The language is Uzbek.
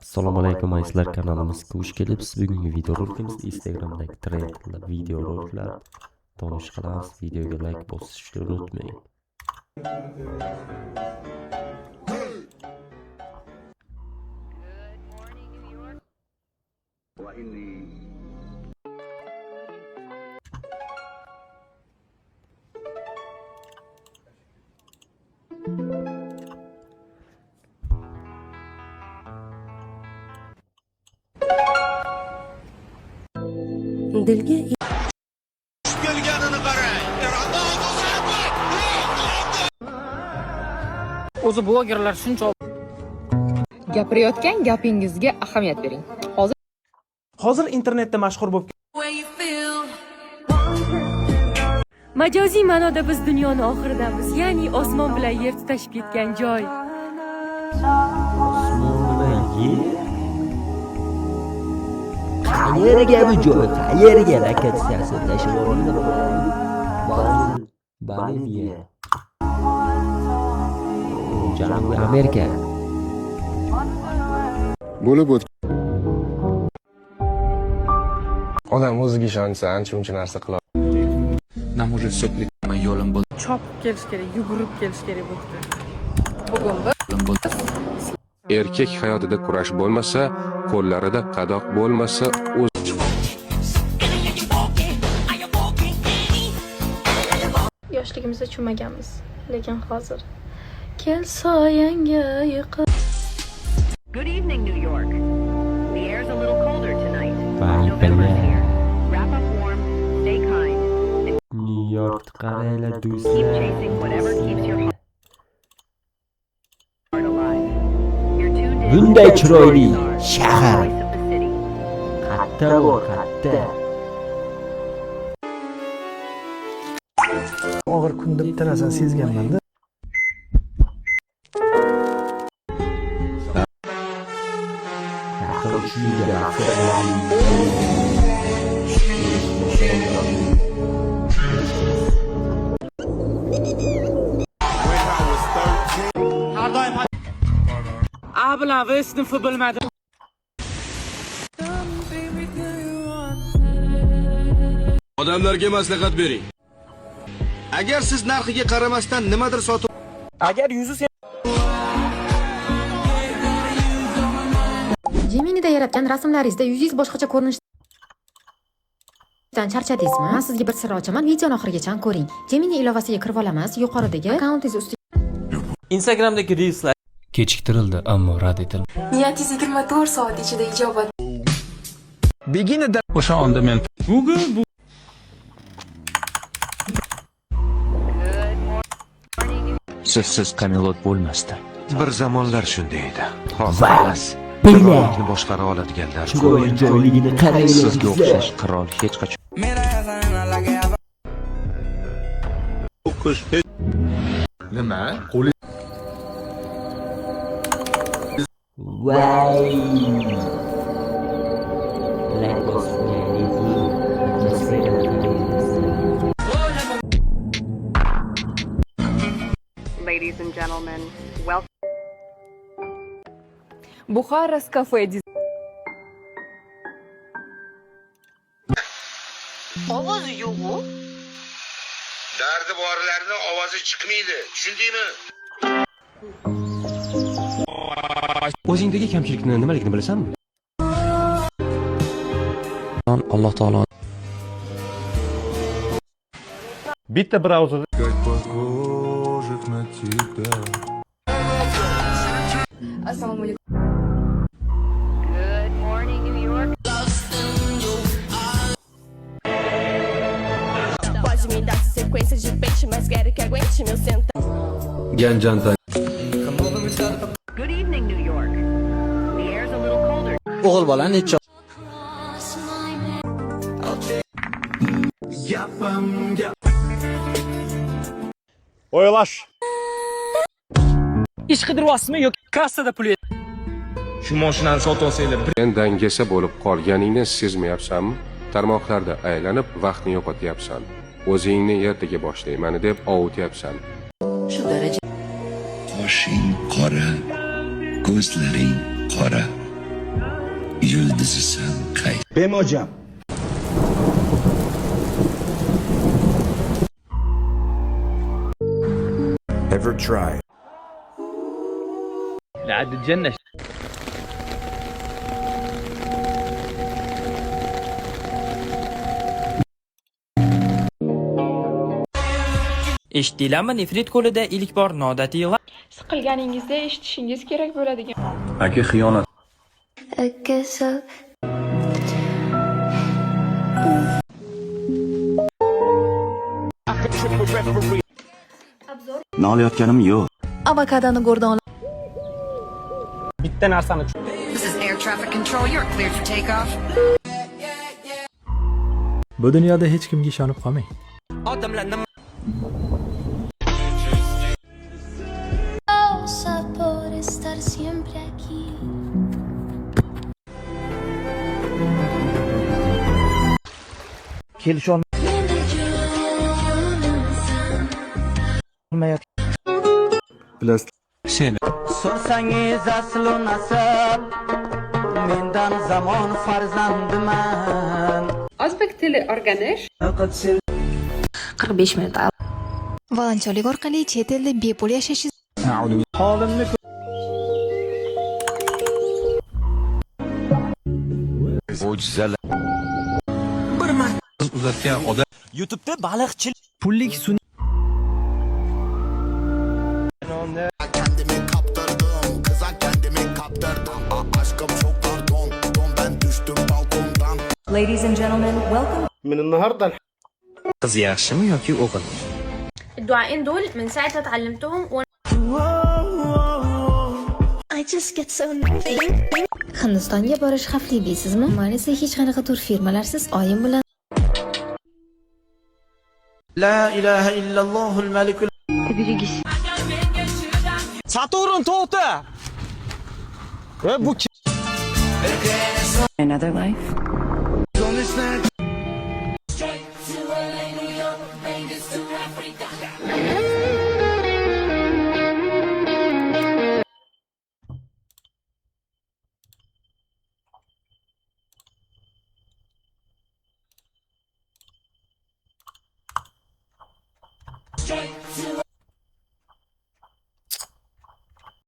Assalomu alaykum azizlar, kanalimizga xush kelibsiz. Bugungi videorolikimiz Instagramdagi trendlar videoroliklar tomosha qilamiz. Videoga like bosishni unutmang. Dilga Kelganini qarang. O'zi blogerlar shuncha Gapirayotgan gapingizga ahamiyat bering. Hozir Hozir internetda mashhur bo'lib Majoziy ma'noda biz dunyoni oxiridamiz, ya'ni osmon bilan yer tutashib ketgan joy. Osmon bilan yer? Qayerga bu joy? Qayerga lokatsiyasi tashlab Boliviya. Janubiy Amerika. Bo'lib o'tgan Odam o'ziga ishonsa, ancha muncha narsa qila Нам уже все yo'lim chopib kelish kerak, yugurib kelish kerak bu yerga. Bugun biz Erkak hayotida kurash bo'lmasa, qo'llarida qadoq bo'lmasa, o'z Yoshligimizda tushunmaganmiz, lekin hozir kel soyangga yiqil. Good evening, New York. The air's a little colder tonight. Voy November's bala. here. Wrap up warm, stay kind, New Yorkni qaranglar, keep do'stlar. Chasing whatever keeps your heart alive. You're tuned in Bunday to chiroyli Star, shahar voice of the city. qayerda bor, qayerda? Og'ir kunda bitta narsani sezganman-da. Yaqin 3 yilga maqsad. Har doim A bilan V sinfi bilmadim. Odamlarga maslahat bering. Agar siz narxiga qaramasdan nimadir sotib Agar yuzi sen Gemini'da yaratgan rasmlaringizda yuzingiz boshqacha ko'rinishdan charchadingizmi? Men sizga bir sir ochaman. Videoni oxirigacha ko'ring. Gemini ilovasiga kirib olamiz. Yuqoridagi akkauntingiz ustiga Instagramdagi reelslar Kechiktirildi, ammo rad etilmadi. Niyatingiz 24 soat ichida ijobat Beginida O'sha onda men Google bu Good morning, New Sizsiz Camelot bo'lmasdi. Bir zamonlar shunday edi. Hozir Va emas. billa. Qirollikni boshqara oladiganlar Chiroyli ko'p. joyligini qaranglar, Sizga do'stlar. o'xshash qirol hech qachon O'qish hech Nima? Qo'li Voy. Like bosmaylik. Do'stlar. Ladies and gentlemen, welcome. Buxaras Cafe Ovozi yo'q-u. Dardi borlarni ovozi chiqmaydi. Tushundingmi? O'zingdagi kamchilikni nimaligini bilasanmi? Alloh taolo Bitta brauzerda Assalomu alaykum. Good morning, New York. Pode me dar sequência de peixe, mas quero que aguente meu senta. Ganjanta Good evening, New York. The air's a little colder. O'g'il bola necha Gapimga O'ylash. Ish qidiryapsizmi yoki kassada pul Shu mashinani sotib olsanglar Sen dangasa bo'lib qolganingni sezmayapsanmi? Tarmoqlarda aylanib vaqtni yo'qotyapsan. O'zingni ertaga boshlayman deb ovutyapsan. Shu daraja Qoshing qora, ko'zlaring qora. Yulduzisan qay? Bemojam. Ever try? Eshitdinglarmi, Nefrit ko'lida ilk bor noodatiy Siqilganingizda eshitishingiz kerak bo'ladigan Aka xiyonat. Nolayotganim yo'q. Avokadoni go'rdan Bitta narsani This is air traffic control. You're cleared for takeoff. Bu dunyoda hech kimga ishonib qolmang. Odamlar nima Por estar siempre aquí. Kelisholmayotgan Seni So'rsangiz aslu nasab mendan zamon farzandiman. O'zbek tili o'rganish 45 minut. Volontyorlik orqali chet elda bepul yashash Holimni Mo'jizalar. Uzatgan odam YouTube'da baliqchilik pullik sun'iy Kendimi kaptırdım, kıza kendimi kaptırdım. Aşkım çok pardon, don ben düştüm balkondan. Ladies and gentlemen, welcome. من النهارده Qiz yaxshimi yoki o'g'il? الدعاءين دول من ساعة ما اتعلمتهم وانا I just get so Hindistonga borish xavfli deysizmi? Man esa hech qanaqa turfirmalarsiz oyim bilan La ilaha illallohul malikul Saturn to'xta. E bu Another life.